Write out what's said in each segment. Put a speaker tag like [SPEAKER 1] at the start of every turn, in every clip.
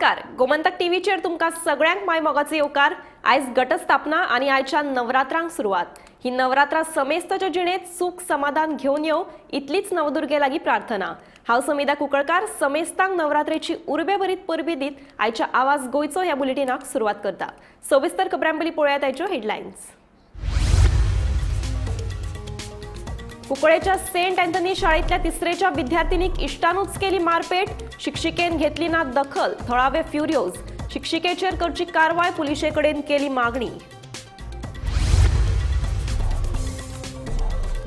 [SPEAKER 1] नमस्कार, गोमंतक टीव्हीचेर तुमकां सगळ्यांक माय मोगाचो येवकार. आयज घटस्थापना आनी आयच्या नवरात्रांक सुरवात. ही नवरात्रां समेस्ताच्या जिणेंत सूख समाधान घेवन येवं इतलीच नवदुर्गे लागीं प्रार्थना. हांव समिधा कुंकळकार समेस्तांक नवरात्रेची उर्बेभरीत परबी दीत आयच्या आवाज गोंयचो ह्या बुलेटिनाक सुरवात करता. सविस्तर खबरां पयलीं पळोवया आयच्यो हेडलायन्स. कुंकळेच्या सेंट अँथनी शाळेंतल्या तिसरेच्या विद्यार्थिनीक इश्टानूच केली मारपेट. शिक्षिकेन घेतली ना दखल. थळावे फ्युरियोज. शिक्षिकेचेर करची कारवाय पुलिशे कडेन केली मागणी.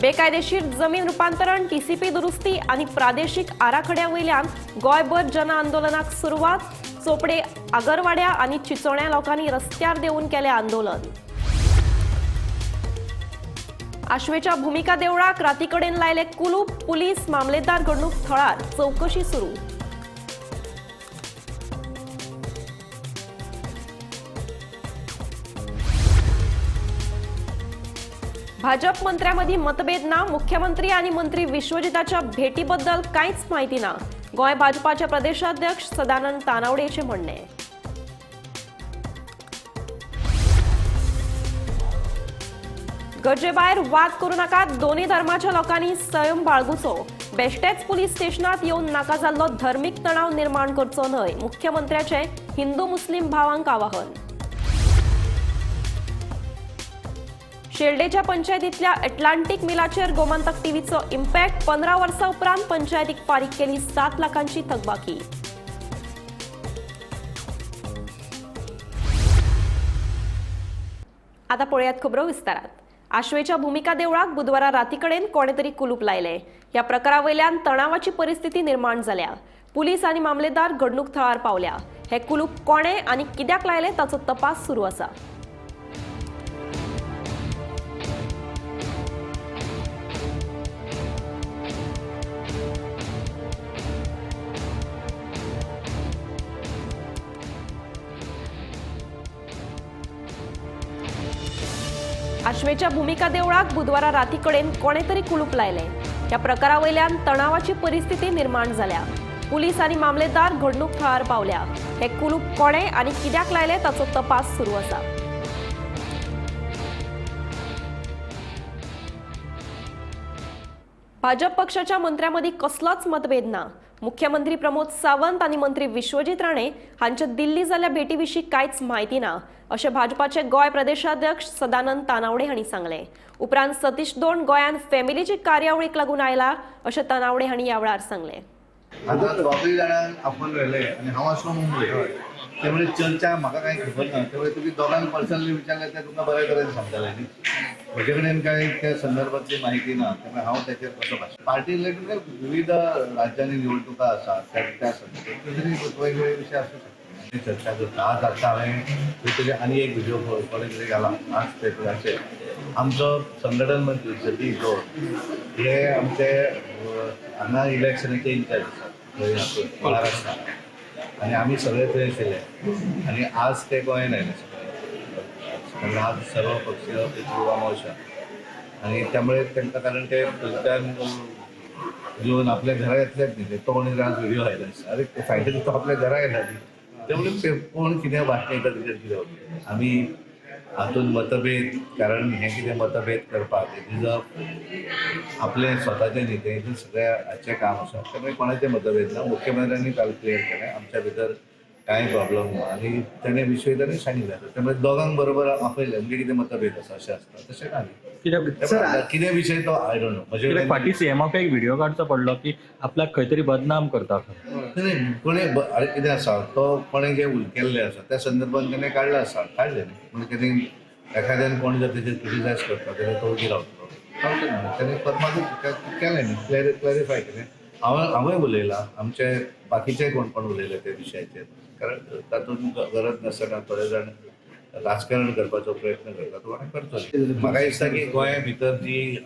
[SPEAKER 1] बेकायदेशीर जमीन रुपांतरण, टीसीपी दुरुस्ती आनी प्रादेशीक आराखड्या वयल्यान गोंयभर जन आंदोलनाक सुरवात. चोपडे, आगरवाड्या आनी चिचोण्या लोकांनी रस्त्यार देंवून केलें आंदोलन. आश्वेच्या भूमिका देवळाक रातीकडेन लायले कुलूप. पुलीस मामलेदार घडणूक थळार चवकशी सुरू. भाजप मंत्र्यांमदीं मतभेद ना. मुख्यमंत्री आनी मंत्री विश्वजिताच्या भेटीबद्दल कांयच म्हायती ना. गोंय भाजपाचे प्रदेशाध्यक्ष सदानंद तानावडेचे म्हणणें. गरजेभायर वाद करूं नाकात. दोन्ही धर्माच्या लोकांनी संयम बाळगुचो. बेश्टेच पुलीस स्टेशनात येवन नाका जाल्लो धर्मीक तणाव निर्माण करचो न्हय. मुख्यमंत्र्याचें हिंदू मुस्लीम भावांक आवाहन. शेल्डेच्या पंचायतींतल्या अटलांटीक मिलाचेर गोमंतक टीव्हीचो इम्पॅक्ट. 15 वर्सां उपरांत पंचायतीक फारीक केली 7 लाखांची थकबाकी. आता पळयात खबरो विस्तारात. आश्वेच्या भूमिका देवळाक बुधवारा रातीकडेन कोणे तरी कुलूप लायले. ह्या प्रकारा वयल्यान तणावाची परिस्थिती निर्माण जाल्या. पुलीस आनी मामलेदार घडणूक थळार पावल्या. हे कुलूप कोणे आनी कित्याक लायले ताचो तपास सुरू आसा. आश्वेच्या भूमिका देवळाक बुधवारा रातीकडेन कोणे तरी कुलूप लायले. ह्या प्रकारा वयल्यान तणावाची परिस्थिती निर्माण जाल्या. पुलीस आनी मामलेदार घडणूक थळार पावल्या. हे कुलूप कोणे आनी कित्याक लायले ताचो तपास सुरू आसा. भाजप पक्षाच्या मंत्र्यांमदीं कसलोच मतभेद ना. मुख्यमंत्री प्रमोद सावंत आनी मंत्री विश्वजीत राणे हांच्या दिल्ली जाल्ल्या भेटी विशीं कांयच म्हायती ना अशें भाजपाचे गोंय प्रदेशाध्यक्ष सदानंद तानावडे हांणी सांगलें. उपरांत सतीश दोण गोंयांत फॅमिलीची कार्यावळीक लागून आयला अशें तानावडे हांणी ह्या वेळार सांगलें.
[SPEAKER 2] आतां दोगूय जाणांक आपोवन व्हेले आनी हांव आसलो मुंबय, त्यामुळे चर्चा म्हाका कांय खबर ना. त्यामुळे तुमी दोगांक पर्सनली विचारलें तें तुमकां बऱ्या तरेन सांगतलें न्ही. म्हजे कडेन कांय त्या संदर्भातली माहिती ना, त्यामुळे हांव त्याचेर कसो भाशण. पार्टी रिलेटेड विविध राज्यांनी निवडणुका आसा त्या संदर्भात वेगवेगळे विशय आसूं शकता. चर्चा करता आज आतां हांवें तरी आनी एक व्हिडिओ कोणे तरी घाला आज पेपराचेर. आमचो संघटन मंत्री सतीश गौड हे आमचे हांगा इलेक्शनाचे इन्चार्ज आसात महाराष्ट्रात आनी आमी सगळे थंय आशिल्ले आनी आज ते गोंयांत आयले सगळे. आज सर्व पक्षीय पितृ अमावस्या आनी त्यामुळे तांकां, कारण ते थंयच्यान येवन आपल्या घरा येतलेच न्ही, तो कोणी आज व्हिडिओ आयला अरे फायनली तो आपल्या घरा येयला न्ही. त्यामुळे कोण कितें बातमी येता तेजेर कितें वता. आमी हातून मतभेद, कारण हें कितें मतभेद करपाक आपलें स्वताचें न्ही, तें सगळ्या हाचें काम आसा. त्यामुळे कोणाचें मतभेद ना. मुख्यमंत्र्यांनी काल क्लियर केलें आमच्या भितर कांय प्रॉब्लम ना आनी तेणें विशय सांगिल्लें. त्यामुळे दोगांक बरोबर आपयलें म्हणजे कितें मतभेद आसा अशें आसता तशें ना न्ही. कितें विशय तो I don't know. म्हजे
[SPEAKER 3] फाटीं सीएमाक एक व्हिडिओ काडचो पडलो की आपल्याक खंय तरी बदनाम करता.
[SPEAKER 2] नाही कोणे अरे कितें आसा तो कोणे जें उल केल्लें आसा त्या संदर्भात तेणें काडलें आसा, काडलें न्ही. म्हणजे तेणें एखाद्यान कोण जर तेजेर क्रिटिसायज करता जाल्यार तो वगी रावतलो, रावचो ना. तेणें करपाकूच केलें न्ही, क्लॅरिफाय केलें. हांवूय उलयलां, आमचे बाकीचे कोण कोण उलयले त्या विशयाचेर, कारण तातूंत गरज नासतना थोडे जाण राजकारण करपाचो प्रयत्न करता, तो कोणें करचो न्ही. म्हाका दिसता की गोंया भितर जी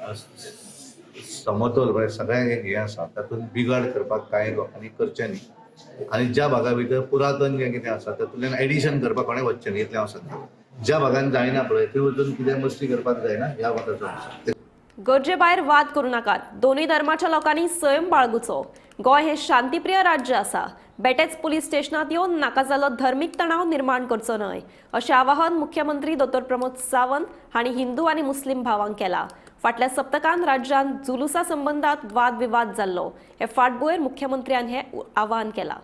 [SPEAKER 2] समतोल म्हळ्यार सगळ्यांक एक हें आसा तातूंत बिगाड करपाक कांय लोकांनी करचें न्ही आनी ज्या भागा भितर पुरातन जें कितें आसा तातूंतल्यान एडिशन करपाक कोणें वचचें न्ही. इतलें हांव सांगता. ज्या भागान जायना पळय थंय वचून कितें मस्ती करपाक जायना ह्या भागाचो आसा.
[SPEAKER 1] गरजे भायर वाद करूं नाकात. दोनूय धर्माच्या लोकांनी संयम बाळगुचो. गोंय हें शांतीप्रिय राज्य आसा. बेटेच पुलीस स्टेशनात येवन नाका जाल्लो धर्मीक तणाव निर्माण करचो न्हय अशें आवाहन मुख्यमंत्री दोतोर प्रमोद सावंत हांणी हिंदू आनी मुस्लीम भावांक केला. फाटल्या सप्तकांत राज्यांत जुलुसा संबंदात वादविवाद जाल्लो. हे फाटभुंयेर मुख्यमंत्र्यान हें आवाहन केलां.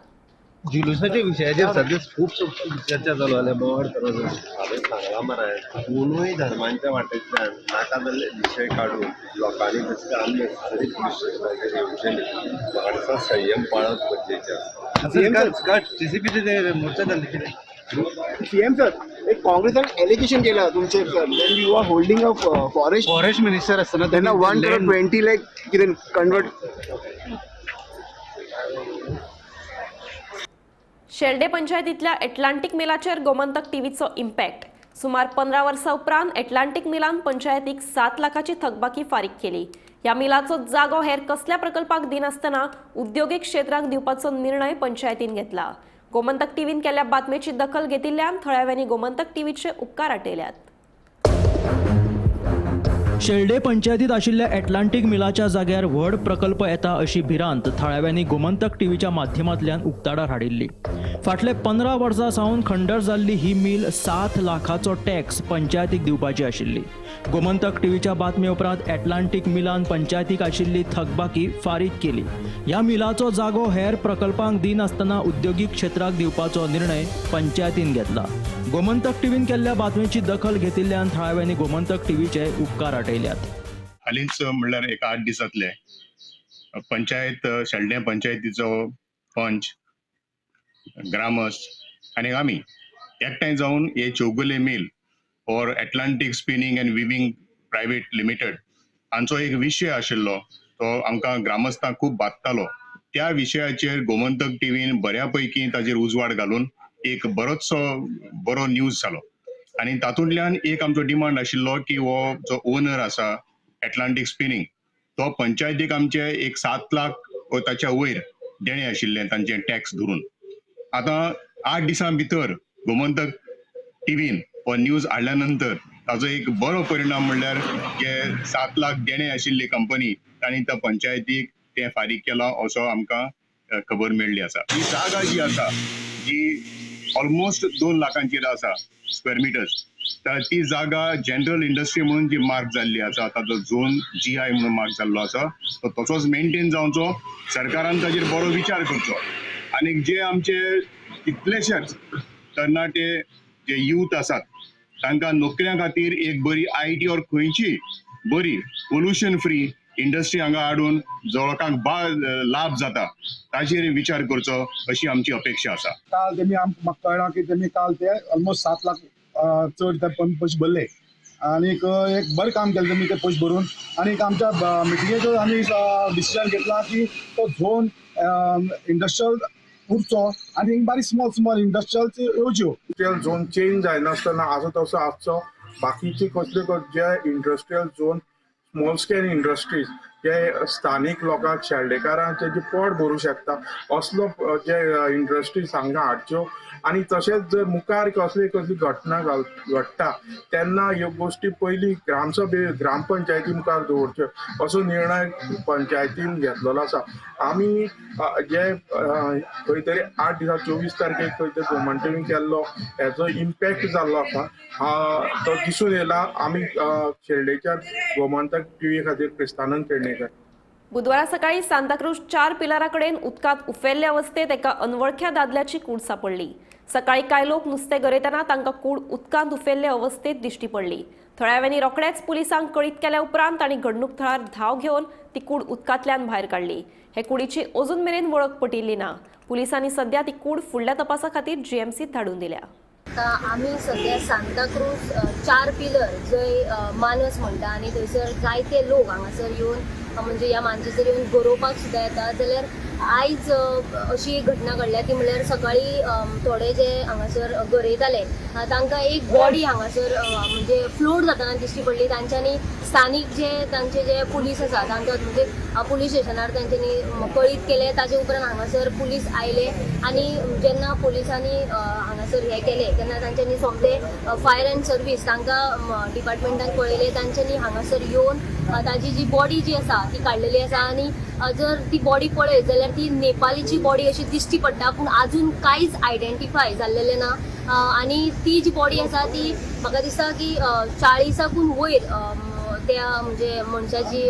[SPEAKER 4] जुलूसाच्या विशयाचेर सद्या खूब चर्चा चालू आल्या, बोवाळ चालू आसा.
[SPEAKER 5] हांवें सांगलां मरे, दोनूय धर्मांच्या वाटेंतल्यान नाका जाल्ले विशय काडून लोकांनी तशें अननेसेसरी पुलीस स्टेशनाचेर येवचें न्ही. म्हाका दिसता संयम पाळप गरजेचें आसा.
[SPEAKER 4] काल टीसीपीचे मोर्चा जाल्ले कितें?
[SPEAKER 6] सीएम सर, एक काँग्रेसान एलिगेशन केलं तुमचेर sir, then you are holding a forest
[SPEAKER 4] forest minister आसतना
[SPEAKER 6] तेन्ना 1 करोड 20 लाख कितें कन्वर्ट.
[SPEAKER 1] शेल्डे पंचायतींतल्या एटलांटीक मिलाचेर गोमंतक टीव्हीचो इम्पॅक्ट. सुमार 15 वर्सां उपरांत एटलांटीक मिलान पंचायतीक 7 लाखाची थकबाकी फारीक केली. ह्या मिलाचो जागो हेर कसल्या प्रकल्पाक दिनासतना उद्योगीक क्षेत्राक दिवपाचो निर्णय पंचायतीन घेतला. गोमंतक टीव्हीन केल्ल्या बातमेची दखल घेतिल्ल्यान थळाव्यांनी गोमंतक टीव्हीचे उपकार आटयल्यात.
[SPEAKER 7] शेल्डे पंचायतीत आशिल्ल्या एटलांटीक मिलाच्या जाग्यार व्हड प्रकल्प येता अशी भिरांत थळाव्यांनी गोमंतक टीव्हीच्या माध्यमांतल्यान उक्ताडार हाडिल्ली. फाटले 15 वर्सां सावन खंडर जाल्ली ही मिल 7 लाखाचो टॅक्स पंचायतीक दिवपाची आशिल्ली. गोमंतक टीव्हीच्या बातमे उपरांत एटलांटीक मिलान पंचायतीक आशिल्ली थकबाकी फारीक केली. ह्या मिलाचो जागो हेर प्रकल्पांक दिनासतना उद्योगीक क्षेत्राक दिवपाचो निर्णय पंचायतीन घेतला. गोमंतक टीव्हीन केल्ल्या बातमेची दखल घेतिल्ल्यान थळाव्यांनी गोमंतक टीव्हीचे उपकार आटयल्यात.
[SPEAKER 8] हालींच म्हणल्यार एक 8 दिसांतले पंचायत, शेल्डें पंचायतीचो पंच, ग्रामस्थ आनी आमी एकठांय जावन हे Chowgule mill or Atlantic Spinning and Weaving Private Limited हांचो एक विशय आशिल्लो, तो आमकां ग्रामस्थांक खूब बादतालो. त्या विशयाचेर गोमंतक टिवीन बऱ्या पैकी ताजेर उजवाड घालून एक बरोचसो बरो न्यूज जालो आनी तातूंतल्यान एक आमचो डिमांड आशिल्लो की हो जो ओनर आसा एटलांटीक स्पिनींग, तो पंचायतीक आमचे एक 7 लाख वा ताच्या वयर देणें आशिल्लें तांचे टॅक्स धरून. आतां 8 दिसां भितर गोमंतक टिवीन हो न्यूज हाडल्या नंतर ताजो एक बरो परिणाम म्हणल्यार जे 7 लाख देणें आशिल्ली कंपनी, तांणी त्या पंचायतीक तें फारीक केलां असो आमकां खबर मेळ्ळी आसा. ही जागा जी आसा, जी ऑलमोस्ट 2 लाखांचेर आसा स्क्वेअर मिटर्स, तर ती जागा जनरल इंडस्ट्री म्हणून जी मार्क जाल्ली आसा, ताचो झोन जीआय म्हणून मार्क जाल्लो आसा, तो तसोच मेंटेन जावचो. सरकारान ताजेर बरो विचार करचो आनी जे आमचे कितलेशेच तरणाटे जे यूथ आसात, तांकां नोकऱ्यां खातीर एक बरी IT or खंयची बरी पोल्युशन फ्री इंडस्ट्री हांगा हाडून जो लोकांक बा लाभ जाता ताचेर विचार करचो अशी आमची अपेक्षा आसा.
[SPEAKER 9] काल तेमी म्हाका कळ्ळां की तेमी काल ते ऑलमोस्ट 7 लाख चड ते पयशे भरले आनीक एक बरें काम केलें तेमी ते पयशे भरून. आनीक आमच्या मिटिंगेचो आमी डिसिजन घेतला की तो झोन इंडस्ट्रियल उरचो आनी बारीक स्मॉल स्मॉल इंडस्ट्रियल येवच्यो.
[SPEAKER 10] इंडस्ट्रियल झोन चेंज जायनासतना आसा तसो आसचो. बाकीची कसल्यो जे industrial zone, small scale industries जे स्थानीक लोकांक, शेल्डेकारांचे जे पोट भरूं शकता असलो जे इंडस्ट्रीज हांगा हाडच्यो. आनी तशेंच जर मुखार कसली कसली घटना घडटा तेन्ना ह्यो गोश्टी पयलीं ग्रामसभे, ग्रामपंचायती मुखार दवरच्यो असो निर्णय पंचायतीन घेतलेलो आसा. आमी जे खंय तरी 8 दिसां, 24 तारखेक खंय तरी गोमंतक केल्लो हेजो इम्पॅक्ट जाल्लो आसा, तो दिसून येयला. आमी शेल्डेच्या गोमंतक टिव्ही खातीर क्रिस्तानंद पेडणेकर.
[SPEAKER 1] बुधवारा सकाळी सांताक्रूज चार पिलारा कडेन उदकांत उफेल्ले अवस्थेत एका अनवळख्या दादल्याची कूड सापडली. सकाळी कांय लोक नुस्तें गरयतना तांकां कूड उदकांत उफेल्ले अवस्थेत दिश्टी पडली. थळाव्यांनी रोखडेच पुलिसांक कळीत केल्या उपरांत तांणी घडणूक थळार धांव घेवन ती कूड उदकांतल्यान भायर काडली. हे कुडीची अजून मेरेन वळख पटिल्ली ना. पुलिसांनी सध्या ती कूड फुडल्या तपासा खातीर जीएमसीत धाडून दिल्या.
[SPEAKER 11] आतां आमी सद्या सांताक्रूज चार पिलर जंय मानस म्हणटा आनी थंयसर जायते लोक हांगासर येवन म्हणजे ह्या मानशेचेर येवन गरोवपाक सुद्दां येता. जाल्यार आयज अशी एक घटना घडल्या, ती म्हणल्यार सकाळी थोडे जे हांगासर गरयताले तांकां एक बॉडी हांगासर म्हणजे फ्लोट जातना दिश्टी पडली. तांच्यांनी स्थानीक जे तांचे जे पुलीस आसा तांकां, म्हणजे पुलीस स्टेशनार तांच्यांनी कळीत केलें. ताचे उपरांत हांगासर पुलीस आयले आनी जेन्ना पुलिसांनी हांगासर हांगासर हें केलें तेन्ना तांच्यांनी सोमते फायर अँड सर्वीस तांकां डिपार्टमेंटान पळयलें. तांच्यांनी हांगासर येवन ताजी जी बॉडी जी आसा ती काडलेली आसा आनी जर ती बॉडी पळयत जाल्यार ती नेपालीची बॉडी अशी दिश्टी पडटा, पूण आजून कांयच आयडेंटिफाय जाल्लेलें ना. आनी ती जी बॉडी आसा ती म्हाका दिसता की 40कून वयर त्या म्हणजे मनशाची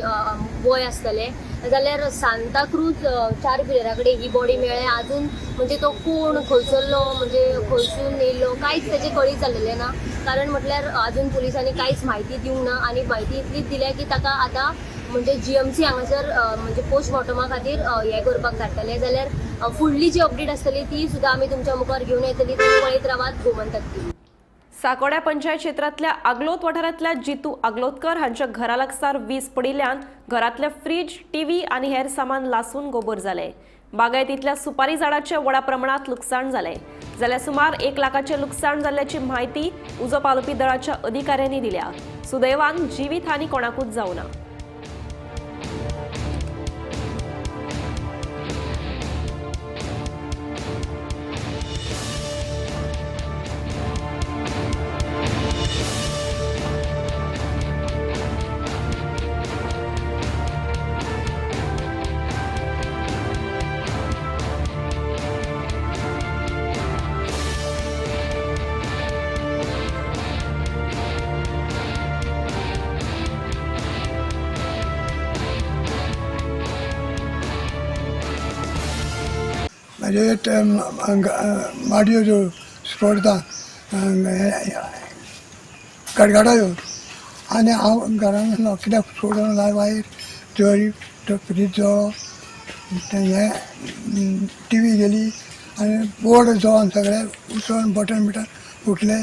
[SPEAKER 11] वय आसतलें. जाल्यार सांताक्रूज 4 पिलरा कडेन ही बॉडी मेळ्ळ्या. आजून म्हणजे तो कोण खंयसरलो म्हणजे खंयसून येयल्लो कांयच तेजें कळीत जाल्लेलें ना, कारण म्हटल्यार आजून पुलिसांनी कांयच म्हायती दिवंक ना आनी म्हायती इतलीच दिल्या की ताका आतां म्हणजे GMC हांगासर म्हणजे पोस्टमॉर्टमा खातीर हें करपाक धाडटले. जाल्यार फुडली जी अपडेट आसतली ती सुद्दां आमी तुमच्या मुखार घेवन येतली. तुमी पळयत रावात गोमंतक टीव्ही.
[SPEAKER 1] साकोड्या पंचायत क्षेत्रांतल्या आगलोत वाठारांतल्या जितू आगलोतकर हांच्या घरा लागसार वीज पडिल्ल्यान घरांतले फ्रीज, टीव्ही आनी हेर सामान लासून गोबर जालें. बागायतींतल्या सुपारी झाडाचें व्हडा प्रमाणांत लुकसाण जालें. जाल्यार सुमार 1 लाखाचें लुकसाण जाल्ल्याची म्हायती उजो पालोवपी दळाच्या अधिकाऱ्यांनी दिल्या. सुदैवान जिवीत हानी कोणाकूच जावना.
[SPEAKER 12] म्हणजे माडयो ज्यो स्फोट गडगडो येवन आनी हांव घरान आसलो कित्याक सोडून लाय वायर जळी तो फ्रीज जळ्ळो, हें टी व्ही गेली आनी बोर्ड जळोन सगळें उसळून बटन बिटन फुटले,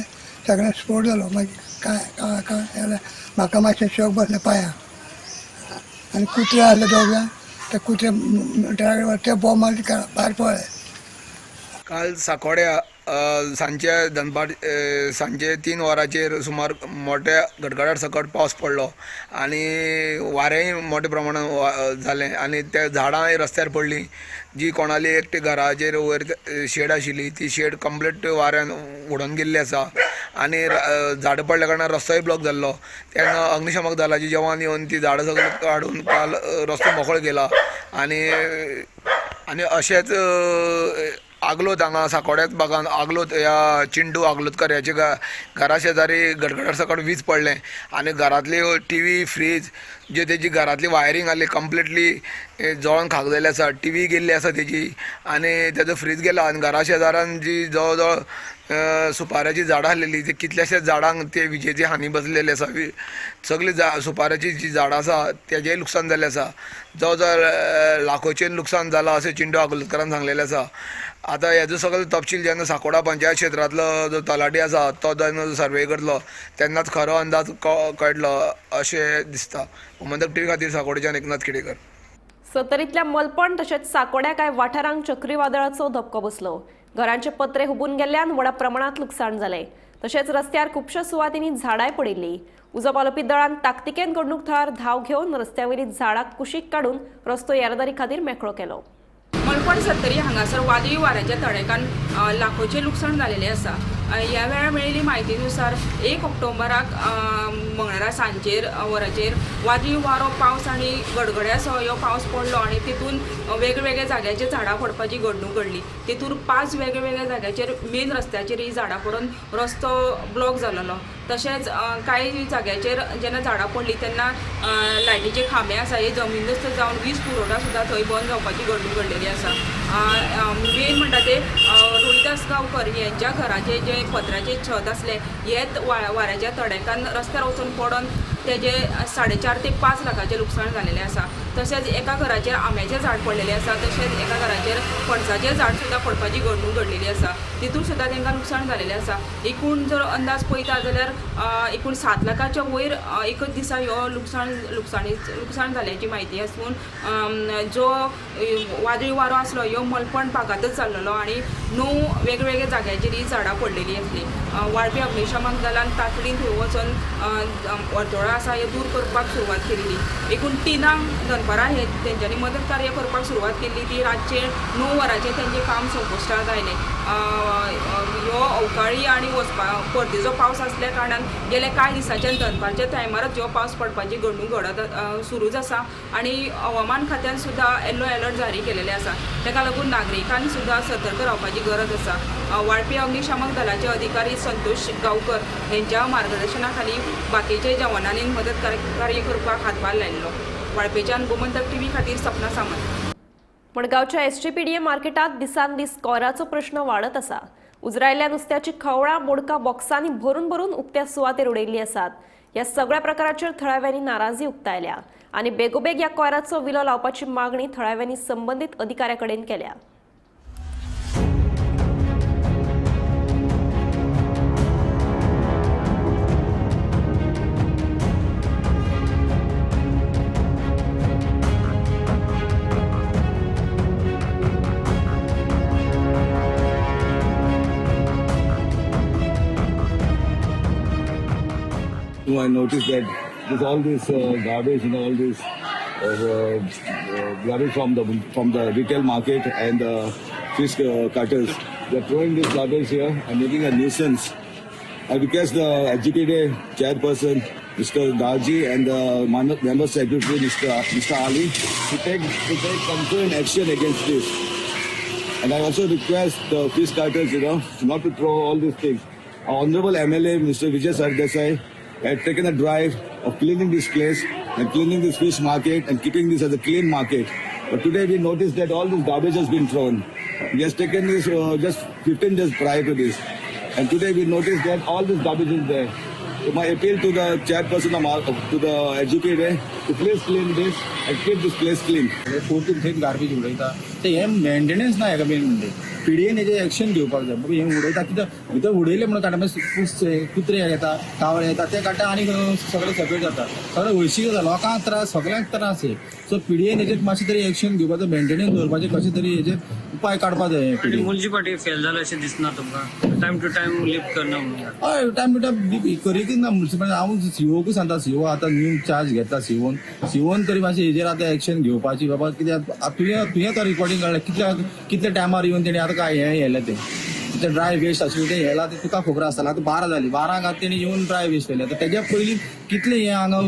[SPEAKER 12] सगळें स्फोट जालो. मागीर कांय काय काय जालें, म्हाका मातशें शॉक बसलें पांयांक आनी कुत्रे आसले दोग जाण, ते कुत्रे ते बॉम्ब मारले भायर पळ्ळे.
[SPEAKER 13] काल साकोड्या सांजचे दनपार सांजचे 3 वरांचेर सुमार मोठ्या गडगडाट सकट पावस पडलो आनी वारेंय मोठ्या प्रमाणान जालें आनी त्या झाडांय रस्त्यार पडलीं. जी कोणाली एकटी घराचेर वयर शेड आशिल्ली ती शेड कंप्लीट वाऱ्यान उडोवन गेल्ली आसा आनी झाडां पडल्या कारणान रस्तोय ब्लॉक जाल्लो. तेन्ना अग्निशमक दलाचे जवान येवन ती झाडां सगळीं काडून काल रस्तो मोकळो केला आनी आनी अशेंच आगलोत हांगा साकोड्याच भागान आगलोत ह्या चिंटू आगलोतकर ह्याच्या घरा शेजारी गडगडाट सकट वीज पडलें आनी घरांतली टी व्ही, फ्रीज जे तेजी घरांतली वायरींग आहली कंप्लिटली जळोन खाक जाल्ली आसा. टी व्ही गेल्ली आसा तेजी आनी तेजो फ्रीज गेला आनी घरा शेजारान जी जवळ जवळ सुपाऱ्याची झाडां आहलेली ती कितल्याशाच झाडांक ते विजेची हानी बसलेली आसा. सगळी सुपाऱ्याची जी झाडां आसा तेजेंय लुकसाण जाल्लें आसा. जवळ जवळ लाखोचें लुकसाण जालां अशें चिंटू आगलोतकरान सांगलेलें आसा. आतां हेजो सगळो तपशील जेन्ना साकोडा पंचायत क्षेत्रांतलो जो तलाठी आसा तो जेन्ना सर्वे करतलो तेन्नाच खरो अंदाज कळटलो अशें दिसता. गोमंतक टीव्ही खातीर साकोडेच्यान एकनाथ खेडेकर.
[SPEAKER 1] सत्तरींतल्या मलपण तशेंच साकोड्या कांय वाठारांक चक्रीवादळाचो धपको बसलो. घरांचे पत्रे हुबून गेल्ल्यान व्हडा प्रमाणांत लुकसाण जालें. तशेंच रस्त्यार खुबश्या सुवातींनी झाडांय पडिल्लीं. उजो पालोवपी दळान ताकतिकेन घडणूक थळार धांव घेवन रस्त्यावयलीं झाडां कुशीक काडून रस्तो येरादारी खातीर मेकळो केलो.
[SPEAKER 14] मलपण सत्तरी हांगासर वादळी वाऱ्याच्या तडेकान लाखोचें लुकसाण जालेलें आसा. ह्या वेळार मेळिल्ली म्हायतीनुसार 1 ऑक्टोबराक मंगळारा सांजेर वराचेर वादळी वारो, पावस आनी गडगड्यासो ह्यो पावस पडलो आनी तितून वेगवेगळ्या जाग्याचेर झाडां पडपाची घडणूक घडली. तितून 5 वेगवेगळ्या जाग्याचेर मेन रस्त्याचेर ही झाडां पडून रस्तो ब्लॉक जालेलो. तशेंच कांय जाग्याचेर जेन्ना झाडां पडली तेन्ना लायटीचे खांबे आसा हे जमीनदस्त जावन वीज पुरवठा सुद्दां थंय बंद जावपाची घडणूक घडलेली आसा. मेन म्हणटा ते रोहिदास गांवकर यांच्या घराचे जे पत्र्याचे छत आसलें हेच वाऱ्याच्या तडेकान रस्त्यार वचून पडून तेजे 4.5 ते 5 लाखाचें लुकसाण जालेलें आसा. तशेंच एका घराचेर आंब्याचें झाड पडलेलें आसा, तशेंच एका घराचेर पणसाचें झाड सुद्दां पडपाची घडणूक घडलेली आसा. तितून सुद्दां तांकां लुकसाण जालेलें आसा. एकूण जर अंदाज पळयता जाल्यार एकूण 7 लाखाच्या वयर एकच दिसा ह्यो लुकसाण जाल्याची म्हायती आसून जो वादळी वारो आसलो ह्यो मलपण भागांतच जाल्लो आनी 9 वेगवेगळ्या जाग्याचेर ही झाडां पडलेली आसली. वाळपी अग्निशमन दलान तातडीन थंय वचून वर्तोळा आसा हे दूर करपाक सुरवात केलेली. एकूण 3 दनपार दनपारां हे तेंच्यांनी मदत कार्य करपाक सुरवात केल्ली ती रातचे 9 वरांचेर तेंचें काम संपुश्टांत आयलें. ह्यो अवकाळी आनी वचपा परतीचो पावस आसल्या कारणान गेल्या कांय दिसांच्यान दनपारच्या टायमारच ह्यो पावस पडपाची घडणूक घडत सुरूच आसा आनी हवामान खात्यान सुद्दां येल्लो अलर्ट जारी केलेले आसा. ताका लागून नागरिकांनी सुद्दां सतर्क रावपाची गरज आसा. वाळपी अग्निशामक दलाचे अधिकारी संतोष गांवकर हेंच्या मार्गदर्शना खाली बाकीचे जवानांनी मदत कार्य करपाक हातभार लायिल्लो. वाळपेच्यान गोमंतक टीव्ही खातीर सपना सामंत.
[SPEAKER 1] मडगांवच्या एसजीपीडीए मार्केटात दिसान दीस कोयराचो प्रश्न वाडत आसा. उजरायल्ल्या नुस्त्याची खवळां बोडका बॉक्सांनी भरून भरून उक्त्या सुवातेर उडयल्ली आसात. ह्या सगळ्या प्रकाराचेर थळाव्यांनी नाराजी उक्तायल्या आनी बेगोबेग ह्या कोयराचो विलो लावपाची मागणी थळाव्यांनी संबंदीत अधिकाऱ्या कडेन केल्या.
[SPEAKER 15] I noticed that there's all this garbage and all this garbage from the retail market and the fish cutters. They're throwing this garbage here and making a nuisance. I request the executive chairperson, Mr. Darji, and the member secretary, Mr. Ali, to take concerned action against this. And I also request the fish cutters, not to throw all these things. Our honorable MLA, Mr. Vijay Sardesai, had taken a drive of cleaning this place and cleaning this fish market and keeping this as a clean market. But today we noticed that all this garbage has been thrown. He has taken this just 15 days prior to this. And today we noticed that all this garbage is there. So my appeal to the chairperson to the educator to please clean this and keep this place clean.
[SPEAKER 16] 14 garbage उडयता ते हे maintenance ना हेका main म्हणजे PDN हेजेर action घेवपाक जाय. बाबा हें उडयता कित्याक भितर उडयलें म्हणून काडटा, मागीर कुत्रे येता, कावळे येता, ते काडटा आनी सगळें सेपरेट जाता, सगळें हळशीक जाता, लोकांक त्रास, सगळ्यांक त्रास हे. सो पीडीएन हेजेर मातशें तरी एक्शन घेवपाचो, मेंटेनन्स दवरपाचें, कशें तरी हेजेर उपाय काडपाक जाय. पीडीएन
[SPEAKER 17] म्युनिसिपालिटी फेल जाला अशें दिसना तुमकां? टायम टू टायम लिफ्ट करना म्हणून?
[SPEAKER 16] हय, टायम टू टायम करीकच ना म्युनिसिपालिटी. हांव सीओकूय सांगता, सीओ आतां न्यू चार्ज घेतला सीओन, सीओन तरी मातशें हेजेर आतां एक्शन घेवपाची. बाबा कित्याक तुवें तो रिकॉर्डिंग काडलें, कितल्या टायमार येवन तेणी आतां काय हें येयलें तें तें ड्राय वेस्ट आशिल्लें तें येयलां तें तुका खबर आसतालें. आतां 12 जालीं, 12 तेणी येवन ड्राय वेस्ट येयलें. आतां तेज्या पयलीं कितलें हें हांगा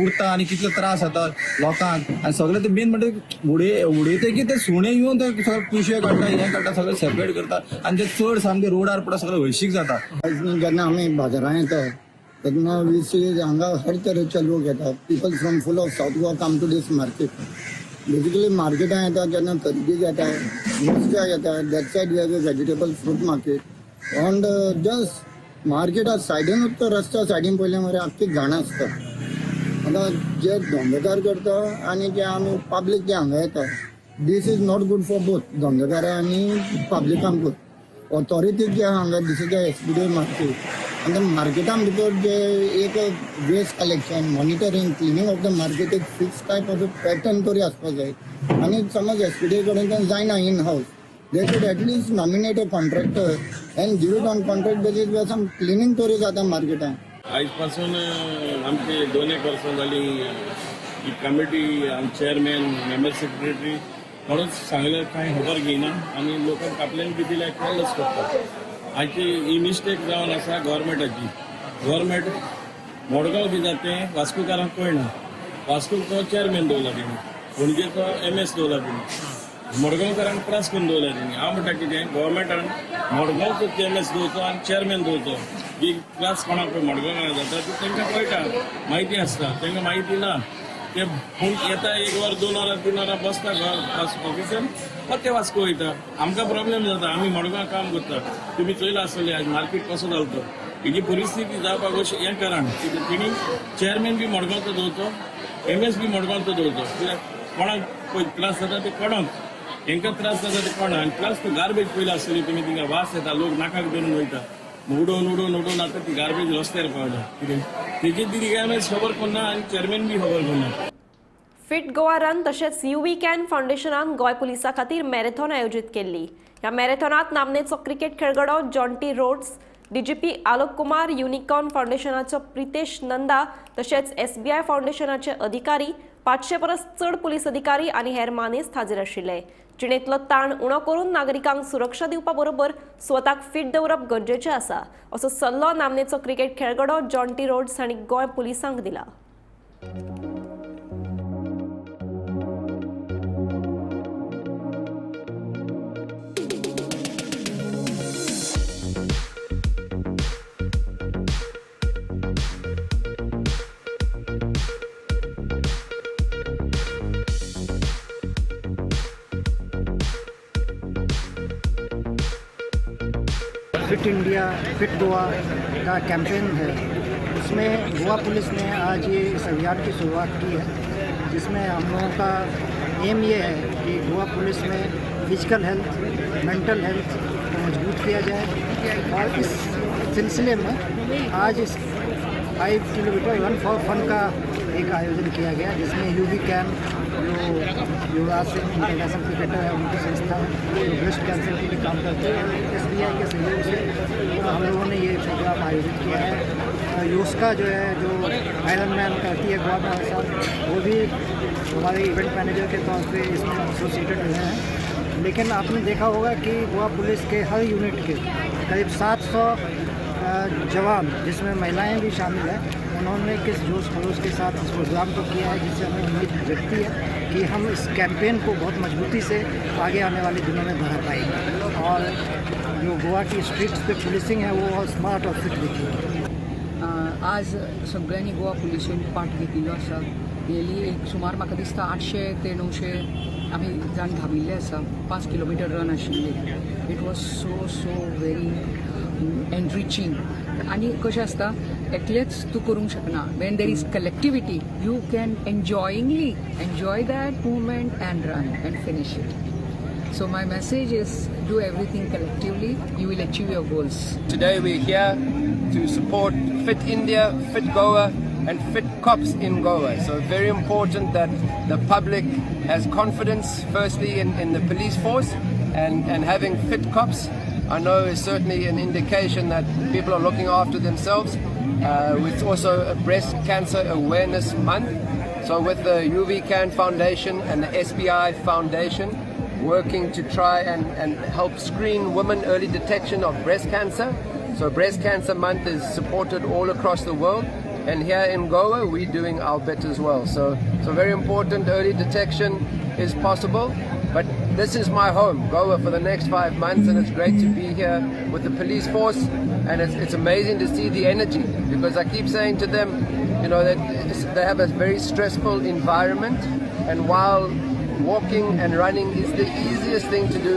[SPEAKER 16] उरता आनी कितले त्रास जाता लोकांक. आनी सगळें तें मेन म्हणटा उडयता की ते सुणे येवन ते सगळे पिशव्यो काडटा, हें काडटा, सगळें सेपरेट करता आनी ते चड सामकें रोडार पडटा, सगळें हळशीक जाता.
[SPEAKER 18] जेन्ना आमी बाजारांत येता तेन्ना we सी हांगा हर तरेचे लोक येतात. People from full of South Goa come to this market. Basically मार्केटान येता तेन्ना खरेदी घेता, नुस्त्याक येता. That side we have a vegetable fruit market on just मार्केटा सायडीनूच तो रस्त्या सायडीन पयलें मरे आख्खी घाण आसता. आतां जे धंदेकार करता आनी जे आमी पब्लीक जे हांगा येता, this is not good for both धंदेकारां आनी पब्लिकांकूय. ऑथॉरिटीज जे आहा हांगा, this is the SPDA market. आनी मार्केटान भितर जे एक waste collection, monitoring, cleaning of the market एक फिक्स टायप ऑफ पॅटर्न तरी आसपाक जाय. आनी समज एसपीडीए कडेन तें जायना in house, they should at least nominate a contractor and give it on contract basis where some cleaning तरी जाता मार्केटान.
[SPEAKER 19] आयज पासून आमचे 2-1 वर्सां जाली ही कमिटी, चेअरमॅन, मेंबर सेक्रेटरी कोणूच सांगल्यार कांय खबर घेयना आनी लोकांक आपल्यान बी दिल्यार कॉलच करता. हाची ही मिस्टेक जावन आसा गव्हर्मेंटाची. गव्हर्मेंट मडगांव दिता तें वास्कोकारांक कळना. वास्कोक तो चेअरमॅन दवरला तेणी, पणजेचो एम एस दवरला तेणी, मडगांवकारांक त्रास करून दवरला तेणी. हांव म्हणटा कितें, गव्हर्मेंटान मडगांवचो एम एस दवरचो आनी चेअरमॅन दवरचो. ही त्रास कोणाक मडगांवाक जाता ती तांकां कळटा, म्हायती आसता. तांकां म्हायती ना, ते पूण येता 1 वर 2 वरां 3 वरां बसता ऑफिसान, परते वास्को वयता. आमकां प्रॉब्लेम जाता, आमी मडगांव काम करता. तुमी चोयला आसतलें आज मार्केट कसो जालो तो. हेजी परिस्थिती जावपाक अशें हें कारण कित्याक तेणी चेअरमॅन बी मडगांवचो दवरचो, एम एस बी मडगांवचो दवरचो. कित्याक कोणाक पळय त्रास जाता ते कोणाक, हेंकां त्रास जाता ते कोणाक. आनी प्लस तो गार्बेज पयला आसतली तुमी, थिंगा वास येता, लोक नाकाक धरून वयता, उडोवन उडोवन उडोवन आतां ती गार्बेज रस्त्यार पावल्या. कितें तेजी ती एम एस खबर करना आनी चेअरमॅन बी खबर करना.
[SPEAKER 1] फिट गोवा रन तशेंच युवी can फावंडेशनान गोंय पुलिसां खातीर मॅरेथॉन आयोजीत केल्ली. ह्या मॅरेथॉनात नामनेचो क्रिकेट खेळगडो Jonty Rhodes, DGP Alok Kumar, Unicorn फावंडेशनाचो Pritesh Nanda तशेंच एसबीआय फावंडेशनाचे अधिकारी, 500 परस चड पुलीस अधिकारी आनी हेर मानेस्त हाजीर आशिल्ले. जिणेंतलो ताण उणो करून नागरिकांक सुरक्षा दिवपा बरोबर स्वताक फिट दवरप गरजेचें आसा असो सल्लो नामनेचो क्रिकेट खेळगडो जॉन्टी रोड्स हांणी गोंय पुलिसांक दिला.
[SPEAKER 20] फिट इंडिया फिट गोवा का कैंपेन है, उसमें गोवा पुलिस ने आज ये इस अभियान की शुरुआत की है, जिसमें हम लोगों का एम ये है कि गोवा पुलिस में फिजिकल हेल्थ, मेंटल हेल्थ को मजबूत किया जाए। और इस सिलसिले में आज इस 5 किलोमीटर रन फॉर फन का एक आयोजन किया गया, जिसमें यूवी कैम्प जो युवराज सिंह इंटरनेशनल क्रिकेटर है, उनकी संस्था है जो ब्रेस्ट कैंसर के लिए काम करते हैं, SBI के सहयोग से हम लोगों ने ये प्रोग्राम आयोजित किया है। योस्का जो है, जो आयरन मैन करती है गोवा में हर साल, वो भी हमारे इवेंट मैनेजर के तौर पे इसमें एसोसिएटेड रहे हैं। लेकिन आपने देखा होगा कि गोवा पुलिस के हर यूनिट के करीब 700 जवान, जिसमें महिलाएं भी शामिल हैं, उन्होंने किस जोश खरोश के साथ इस प्रोग्राम को किया है, जिससे हमें उम्मीद जगती है कि हम इस कैंपेन को बहुत मजबूती से आगे आने वाले दिनों में बढ़ा पाएंगे और जो गोवा की स्ट्रीट्स पे पुलिसिंग है वो स्मार्ट और फिट दिखेगी।
[SPEAKER 21] आज सगळ्यांनी गोवा पुलिसेन पार्ट घेतिल्लो आसा. रियली एक सुमार म्हाका दिसता 800 ते 900 आमी जाण धांविल्ले आसा. 5 किलोमिटर रन आशिल्ली. It was so so very enriching. आनी कशें आसता, एकलेच तूं करूंक शकना. When there is collectivity you can enjoyingly enjoy that movement and run and finish it. So my message is do everything collectively, you will achieve your goals.
[SPEAKER 22] Today we're here to support Fit India, Fit Goa and Fit Cops in Goa. So very important that the public has confidence firstly in the police force, and having fit cops I know is certainly an indication that people are looking after themselves. It's also a breast cancer awareness month. So with the UVCAN Foundation and the SBI Foundation working to try and help screen women early detection of breast cancer. So Breast Cancer Month is supported all across the world, and here in Goa we're doing our bit as well. So very important, early detection is possible. But this is my home, Goa, for the next 5 months, and it's great to be here with the police force, and it's amazing to see the energy, because I keep saying to them, you know, that they have a very stressful environment, and while walking and running is the easiest thing to do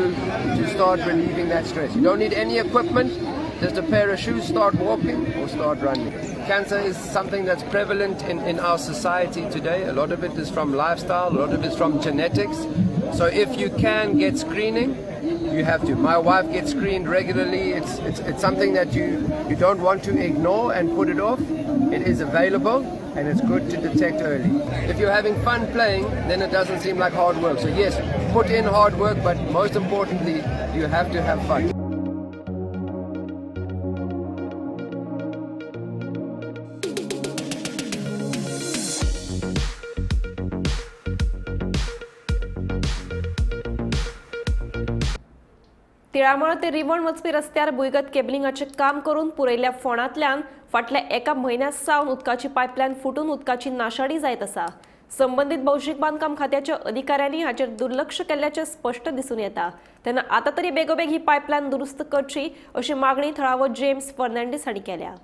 [SPEAKER 22] to start relieving that stress. You don't need any equipment, just a pair of shoes, start walking or start running. Cancer is something that's prevalent in our society today. A lot of it is from lifestyle, a lot of it is from genetics. So if you can get screening, you have to. My wife gets screened regularly. It's something that you don't want to ignore and put it off. It is available and it's good to detect early. If you're having fun playing, then it doesn't seem like hard work. So yes, put in hard work, but most importantly, you have to have fun.
[SPEAKER 1] Tilamol ते रिवण वचपी रस्त्यार भुंयगत केबलिंगाचें काम करून पुरयल्ल्या फोंडांतल्यान फाटल्या एका म्हयन्या सावन उदकाची पायपलायन फुटून उदकाची नाशाडी जायत आसा. संबंदीत भौशीक बांदकाम खात्याच्या अधिकाऱ्यांनी हाचेर दुर्लक्ष केल्ल्याचें स्पश्ट दिसून येता. तेन्ना आतां तरी बेगोबेग ही पायपलायन दुरुस्त करची अशी मागणी थळावो जेम्स फर्नांडीस हांणी केल्या.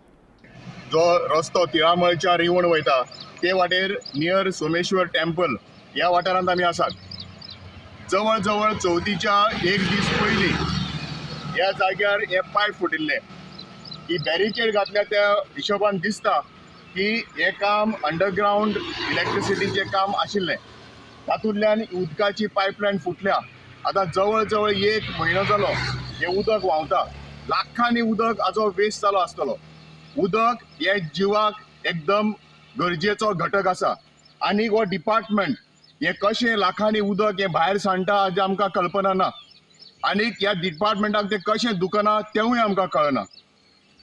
[SPEAKER 8] जो रस्तो तिळामळच्या रिवण वयता ते वाटेर नियर सोमेश्वर टेम्पल ह्या वाठारांत आमी आसात. जवळ जवळ चवथीच्या एक दीस पयलीं ह्या जाग्यार हे पायप फुटिल्ले. ही बॅरिकेड घातल्या त्या हिशोबान दिसता की हें काम अंडरग्रावंड इलेक्ट्रिसिटीचें काम आशिल्लें. तातूंतल्यान उदकाची पायपलायन फुटल्या. आतां जवळ जवळ एक म्हयनो जालो हें उदक व्हांवता. लाखांनी उदक हाजो वेस्ट जालो आसतलो. उदक हें जिवाक एकदम गरजेचो घटक आसा आनी हो डिपार्टमेंट हें कशें लाखांनी उदक हें भायर सांडटा हाजें आमकां कल्पना ना आनी ह्या डिपार्टमेंटाक तें कशें दुखना तेंवूय आमकां कळना.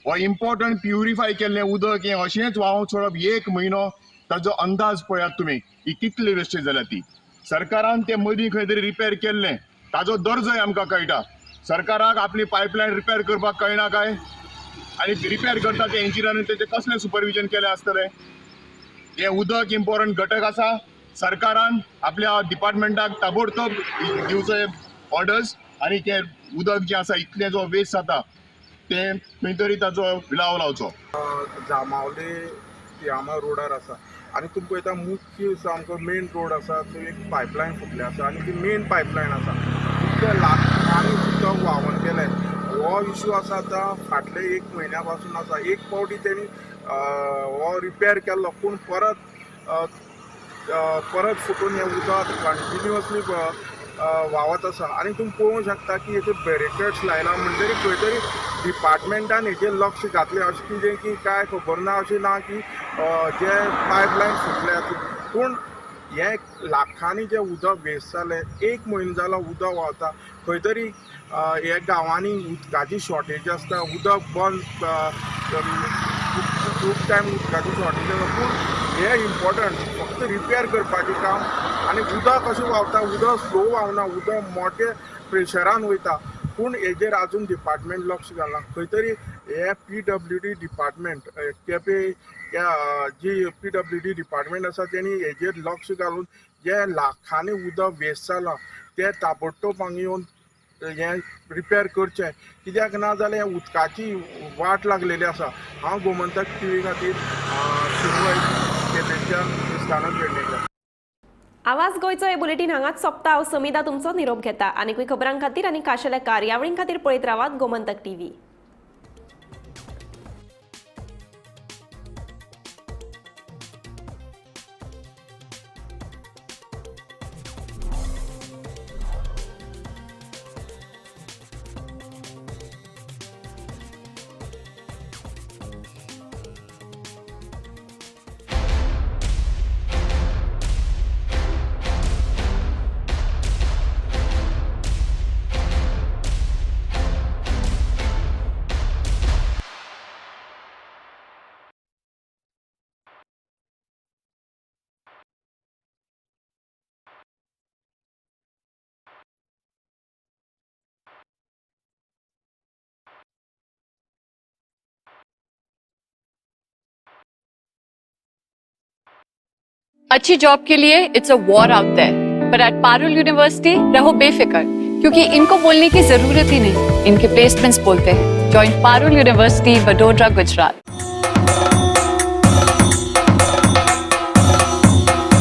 [SPEAKER 8] हो इम्पॉर्टंट प्युरिफाय केल्लें उदक हें अशेंच व्हांवोवंक सोडप एक म्हयनो ताजो अंदाज पळयात तुमी ही कितली वेस्टेज जाल्या ती. सरकारान ते मदीं खंय तरी रिपेर केल्लें, ताजो दर्जोय आमकां कळटा. सरकाराक आपली पायपलायन रिपेर करपाक कळना काय? आनी रिपेर करता ते इंजिनियरान तेजें कसलें सुपरविजन केलें आसतलें? हें उदक इम्पॉर्टंट घटक आसा. सरकारान आपल्या डिपार्टमेंटाक ताबडतोब दिवचो हे ऑर्डर्स आनी तें उदक जें आसा इतलें जो वेस्ट जाता तें खंय तरी ताचो विलाव लावचो.
[SPEAKER 10] जांबावले तियामा रोडार आसा आनी तुमी पळयता मुख्य सामको मेन रोड आसा थंय एक पायपलायन फुटली आसा आनी ती मेन पायपलायन आसा. इतले लाखांनी उदक व्हांवन गेलें. हो इशू आसा आतां फाटले एक म्हयन्या पासून आसा. एक पावटी तेणी हो रिपेर केल्लो पूण परत परत फुटून हें उदक कंटिन्युअसली व्हांवत आसा. आनी तुमी पळोवंक शकता की हेचे बॅरिकेड्स लायला म्हणटरी खंय तरी डिपार्टमेंटान हेचेर लक्ष घातलें अशें कितें की काय खबर ना, अशें ना की जे पायपलायन फुटल्यात पूण हें लाखांनी जें उदक वेस्ट जालें. एक म्हयनो जालो उदक व्हांवता. खंय तरी ह्या गांवांनी उदकाची शॉर्टेज आसता, उदक बंद खूब टायम उदकाची शॉर्टेज आसता. पूण हें इम्पॉर्टंट फक्त रिपेर करपाचें काम. आनी उदक कशें व्हांवता, उदक स्लो व्हांवना, उदक मोठे प्रेशरान वयता पूण हेजेर आजून डिपार्टमेंट लक्ष घालना. खंय तरी हे PWD department Quepem जी PWD department आसा तेणी हेजेर लक्ष घालून जे लाखांनी उदक वेस्ट जालां तें ताबडतोब हांगा येवन हें रिपेर करचें, कित्याक ना जाल्यार उदकाची वाट लागलेली आसा. हांव गोमंतक टीव्ही खातीर शिरवय केपेंच्या स्थानक पेडणेकर.
[SPEAKER 1] आवाज गोंयचो हे बुलेटीन हांगाच सोंपता. हांव समिदा तुमचो निरोप घेता. आनीकूय खबरां खातीर आनी खाशेल्या कार्यावळीं खातीर पळयत रावात गोमंतक टीव्ही.
[SPEAKER 2] अच्छी जॉब के लिए it's a war out there, पर एट पारुल यूनिवर्सिटी रहो बेफिक्र, क्योंकि इनको बोलने की जरूरत ही नहीं, इनके प्लेसमेंट्स बोलते हैं। Join Parul university, Vadodara, Gujarat.